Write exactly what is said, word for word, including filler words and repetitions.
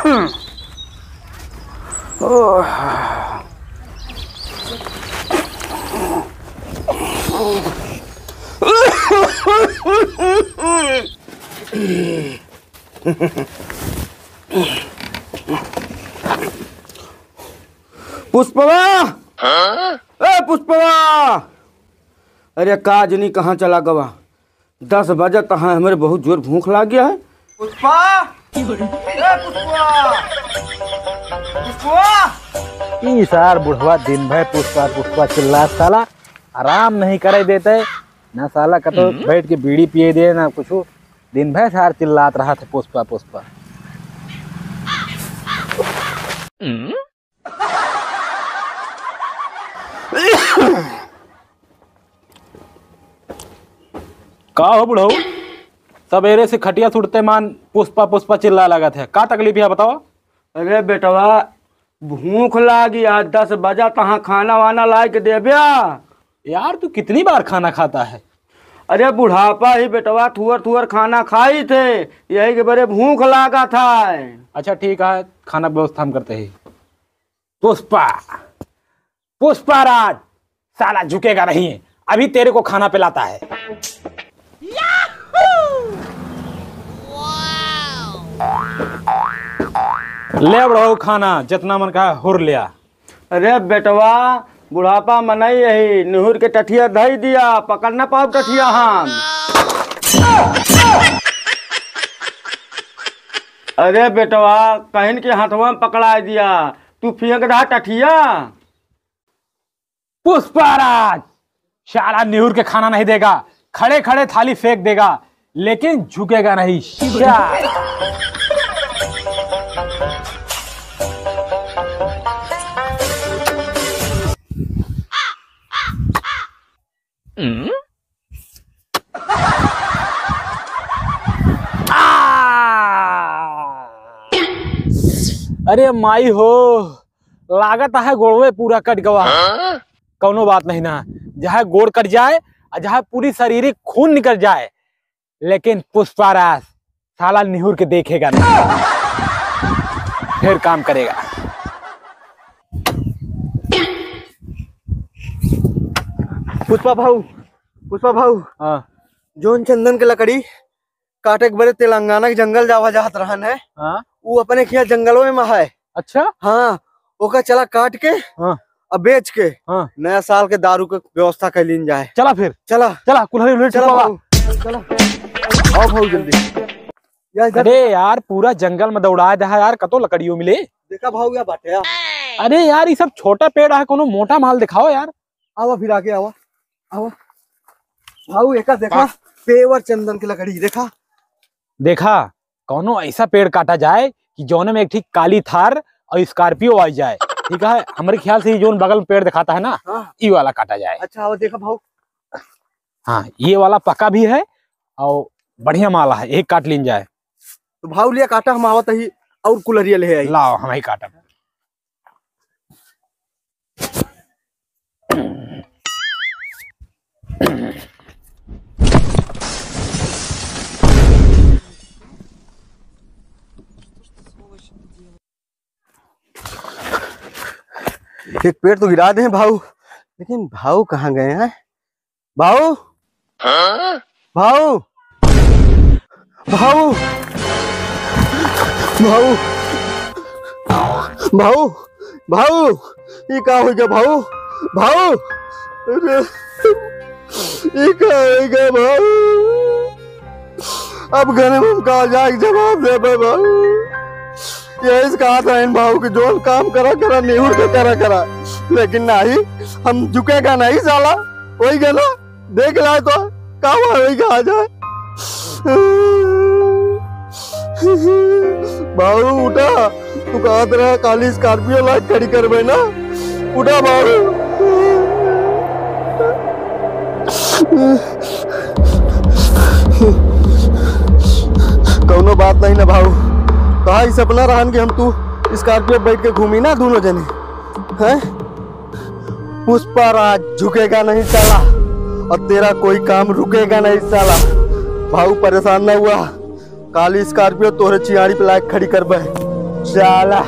ओह। पुष्पवा! हाँ? ए पुष्पवा! अरे का जनी कहाँ चला गवा? दस बजत है, हमरे बहुत जोर भूख लाग गया है। पुष्पा! ए पुष्पा! पुष्पा! ई सार बुढ़वा दिन भर पुष्पा पुष्पा चिल्लात, साला आराम नहीं करे देते ना, साला कतो हम्म। बैठ के बीड़ी पिए दे ना कुछ, दिन भर सार चिल्लात रहत है पुष्पा पुष्पा। हम्म। का हो बुढ़ऊ, सबेरे से खटिया से उठते मान पुष्पा पुष्पा चिल्ला लागत है, का तकलीफ है बताओ? अरे बेटवा, भूख लागी, आज दस बजा तहाँ खाना वाना लाइ के देब्या। यार तू कितनी बार खाना खाता है? अरे बुढ़ापा ही बेटवा, थुअर थुअर खाना खाई थे, यही के बरे भूख लागा था। अच्छा ठीक है, खाना व्यवस्था हम करते ही। पुष्पा, पुष्पा राज, साला झुकेगा नहीं, अभी तेरे को खाना पिलाता है। ले बुढ़ऊ खाना, जितना मन का हुर लिया। अरे बेटवा, बुढ़ापा मनई यही, निहुर के टठिया धई दिया, पकड़ ना पाउब टठिया हम। अरे बेटवा, कहिन के हथवा में पकड़ाइ दिया, तू फेंक दहा टठिया। पुष्पा राज, साला निहुर के खाना नहीं देगा, खड़े खड़े थाली फेंक देगा, लेकिन झुकेगा नहीं। साला। हम्म? आ! अरे माई हो, लागत है गोड़वे पूरा कट गवा। हाँ? कौनो बात नहीं ना, चाहे गोड़ कट जाए और चाहे पूरी शरीर खून निकल जाए, लेकिन पुष्पा राज साला निहुर के देखेगा नहीं, फिर काम करेगा। पुष्पा भाऊ, पुष्पा भाऊ, हाँ। जौन चंदन के लकड़ी काटे के बरे तेलंगाना के जंगल जावा जात रहन है, हाँ। उ अपने खिया जंगलवे में है। अच्छा? हाँ, ओका चला काट के हाँ। अब बेच के हाँ। नया साल के दारू के व्यवस्था कर लीन जाए। चला फिर। चला। चला, कुल्हड़ी उल्हड़ी चला चुपावा। भाऊ, चला। आओ भाऊ जल्दी। या इधर। अरे यार, पूरा जंगल में दौड़ा दहा यार, कतो लकड़ियो मिले। देखा भाऊ, या बाटे यार। अरे यार, ये सब छोटा पेड़ है, कोनो मोटा माल दिखाओ यार। आवा फिर आगे आवा, आवा। भाऊ एका देखा, हाँ। पेवर चंदन की लकड़ी देखा। देखा, कौनो ऐसा पेड़ काटा जाए कि जौने में एक ठीक काली थार और स्कॉर्पियो आ जाए, ठीक है? हमारे ख्याल से ये जोन बगल में पेड़ दिखाता है ना, हाँ। ये वाला काटा जाए। अच्छा, आवा देखा भाऊ। हाँ, ये वाला पका भी है और बढ़िया माल है, एक काट लीन जाए। तो भाऊ लिया काटा, हम आवत ही और कुलरिया ले आई। लाओ, हम ही काटब। एक पेड़ तो गिरा दे भाऊ, लेकिन भाऊ कहाँ गए हैं? भाऊ, हाँ? भाऊ, भाऊ, भाऊ, भाऊ, भाऊ, ये का हो गया भाऊ? भाऊ, अरे, ये का हो गया भाऊ? अब घर में हम का जाके जवाब देबे भाऊ? यही से कहत रहन भाऊ कि जौन काम करा करा, निहुर के करा करा, लेकिन नाही, हम झुकेगा नहीं साला। वही गना देख लाए तो का हुआ, वही कहा जाए। भाऊ उठा, तू कहत रहा काली स्कॉर्पियो लाइट खड़ी करबे ना, उठा भाऊ। कौनो बात नहीं ना भाऊ, कहा ई सपना रहन कि हम तू स्कॉर्पियो बैठ के घूमी ना दोनों जने, हैं? पुष्पा राज झुकेगा नहीं साला, और तेरा कोई काम रुकेगा नहीं साला। भाऊ परेशान ना हुआ, काली स्कॉर्पियो तोहरे चियाड़ी पे लाके खड़ी करबे। साला।